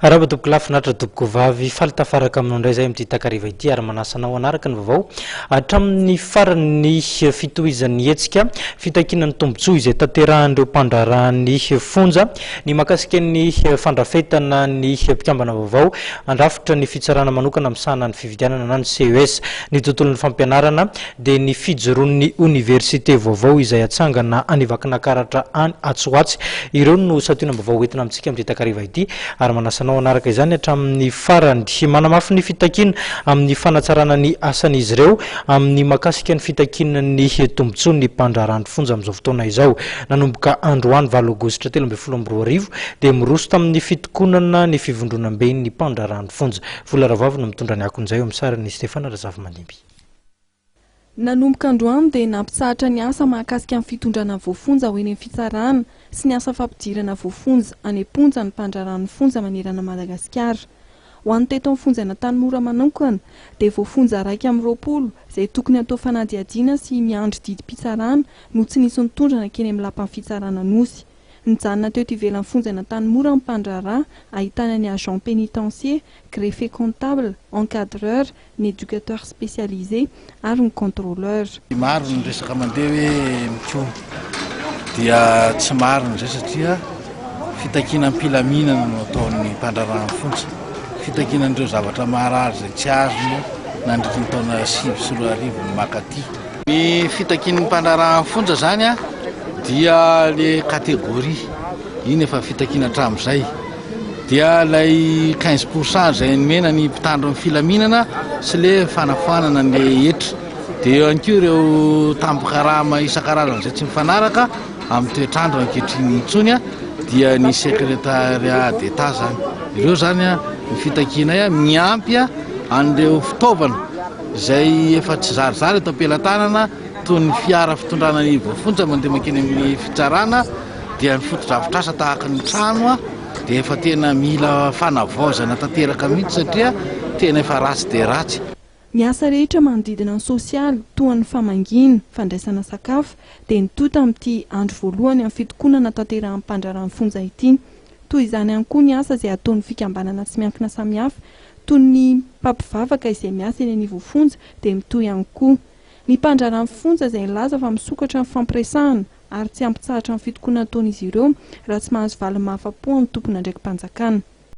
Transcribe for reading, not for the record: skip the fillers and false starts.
Arahaba tompoko lahy, finaritra tompoko vavy, faly tafaraka aminao indray izahay amin'ity takariva ity ary manasa anao hanaraka ny vaovao hatramin'ny faran'ny fitohizan'ny hetsika fitakiana ny tombontsoa izay tanterahan'ireo mpandraharahan'ny fonja ny mahakasika ny fandrafetana ny mpikambana vaovao handrafitra ny fitsarana manokana misahana ny fifidianana na ny CES ny tontolon'ny fampianarana dia ny fijoroan'ny oniversite vaovao izay hatsangana any Vakinakaratra any atsy ho atsy. Ireo no santionam-baovao hoentina amintsika amin'ity takariva ity ary manasa anao hanaraka izany hatramin'ny farany. Manamafy ny fitakiana amin'ny fanatsarana ny asan'izy ireo amin'ny mahakasika ny fitakiana ny tombontsoa ny mpandraharahan'ny fonja amin'izao fotoana izao. Nanomboka androany valo aogositra 2013 dia miroso tamin'ny fitokonana ny fivondronamben'ny mpandraharahan'ny fonja. Vola Ravoavy no mitondra ny akon'izay eo amin'ny sarin'i Stefana Razafimandimby. Nanomboka androany dia nampitsahatra ny asa mahakasika ny fitondrana voafonja ho eny amin'ny fitsarana sy ny asa fampidirana voafonja any am-ponja ny mpandraharahan'ny fonja manerana an'i Madagasikara. Ho an'ny teto amin'ny fonja an'Antanimora manokana dia voafonja 21 izay tokony hatao fanadihadiana sy miandry didim-pitsarana no tsy nisy nitondra nankeny amin'ny lapan'ny fitsarana Anosy. Nijanona teto ivelan'ny fonja an'Antanimora ny mpandraharaha ahitana ny agent pénitencier, greffier comptable, encadreur, ny éducateur spécialisé ary ny contrôleur. Maro ny resaka mandeha hoe mikomy dia tsy marina izay satria fitakiana am-pilaminana no ataon'ny mpandraharahan'ny fonja. Fitakiana an'ireo zavatra maharary izay tsy azony nandritry ny taona 2009 ny makaty. Ny fitakian'ny mpandraharahan'ny fonja izany dia le catégorie, iny efa fitakiana hatramin'izay. Dia ilay 15 pour cent izay nomena ny mpitandro ny filaminana sy le fanafoanana ny hetra. Dia eo ihany koa ireo tambin-karama isan-karazany izay tsy mifanaraka amin'ny toetr'andro ankehitriny intsony dia ny secrétariat d'Etat izany. Ireo izany ny fitakianay miampy an'ireo fitaovana izay efa tsy zarizary eto am-pelatanana toy ny fiara fitondrana ny voafonja mandeha mankeny amin'ny fitsarana dia ny fotodrafitrasa tahaka ny trano dia efa tena mila fanavaozana tanteraka mihitsy satria tena efa ratsy dia ratsy. Ny asa rehetra manodidina ny sosialy toa ny famangiana, fandraisana sakafo dia nitohy tamin'ity andro voalohany amin'ny fitokonana tanterahan'ny mpandraharaha ny fonja ity. Toy izany ihany koa ny asa izay ataon'ny fikambanana tsy miankina samihafa toy ny mpampivavaka izay miasa eny anivon'ny fonja dia mitohy ihany koa. Ny mpandraharaha ny fonja izay nilaza fa misokatra ny fampiresahana ary tsy hampitsahatra ny fitokonana ataon'izy ireo raha tsy mahazo valiny mahafa-po amin'ny tompon'andraiki-panjakana.